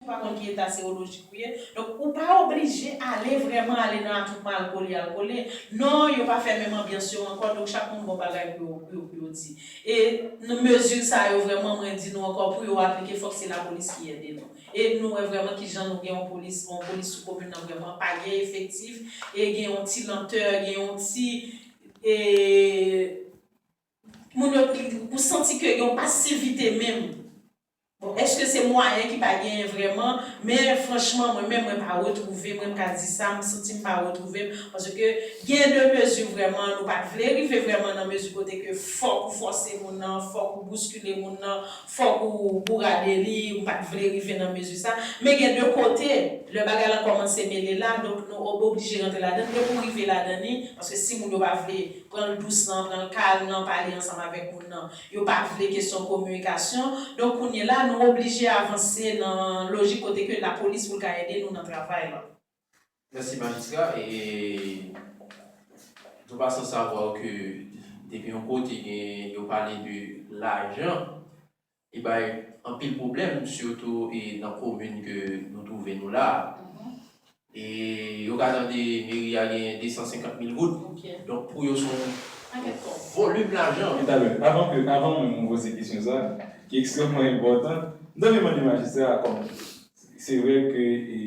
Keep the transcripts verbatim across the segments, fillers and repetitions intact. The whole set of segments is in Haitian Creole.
pa konn ki eta serolojik ou ye. Donk, ou pa oblije ale vrèman ale nan atwoupman al kole, al kole. Non, yo pa fè menm anbyans yo ankò, donk chak moun gon bagay pou yo, pou yo, pou yo di. E nan mezi sa yo vrèman, mwen di nou ankò, pou yo aplike, fòk se lapolis ki ede nou. E nou wè vrèman ki jan nou gen yon polis, yon polis sou komin nan vrèman pa gen efektif, e gen yon ti lantè, gen yon ti, e, moun yo, ou santi ke gen yon pasivite menm. Bon, èske se mwayen ki pa genyen vrèman? Men franchman, mwen menm, mwen pa retwouve, mwen m ka di sa, m santi m pa retwouve m, paske gen de mezi vrèman, nou pa t vle rive vrèman nan mezi kote ke fòk ou fòse moun nan, fòk ou bouskile moun nan, fòk ou bourade li, m pa t vle rive nan mezi sa. Men gen de kote, lè bagay lan kòmanse mele la, donk nou ob-, oblije rantre ladan, depi w rive ladan li, paske si moun yo pa vle pran l dous nan, pran l kalm nan, pale ansanm avèk moun nan, yo pa vle kesyon kominikasyon. Donk, kounye la, nou oblije avanse nan lojik kote ke lapolis pou l ka ede nou nan travay la. Mèsi, majistra. E, nou pa san savwa ke depi yon kote gen, yo pale de lajan, li bay anpil pwoblèm, sitou e nan komin ke nou twouve nou la a. E yo ka tande meri a gen de san senkant mil goud. Donk, pou yo, se yon volim lajan. Talè, avan ke, avan menm mwen poze kesyon sa, ki ekstrèmman enpòtan, m ta vle mande majistra a, kòm se vre ke e,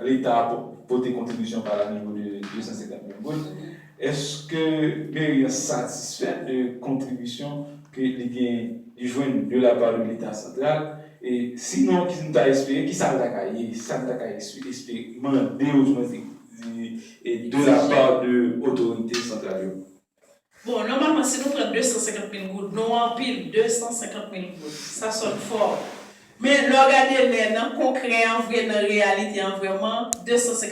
Leta a po- pote kontribisyon pa la nivo de de san senkant mil goud, èske meri an satisfè de kontribisyon ke li gen, li jwenn de la pa de Leta santral? E sinon, ki nou ta espere, ki sa l ta ka ye, sa n ta ka espe- espere, mande oudimwens e, e, de la pa de otorite santral yo? Bon, nòmalman, si nou pran de san senkant mil goud, nou anpil, de san senkant mil goud. Sa sòn fò. Men lè w gade lè nan konkrè an vre, nan reyalite an vrèman, de san senkant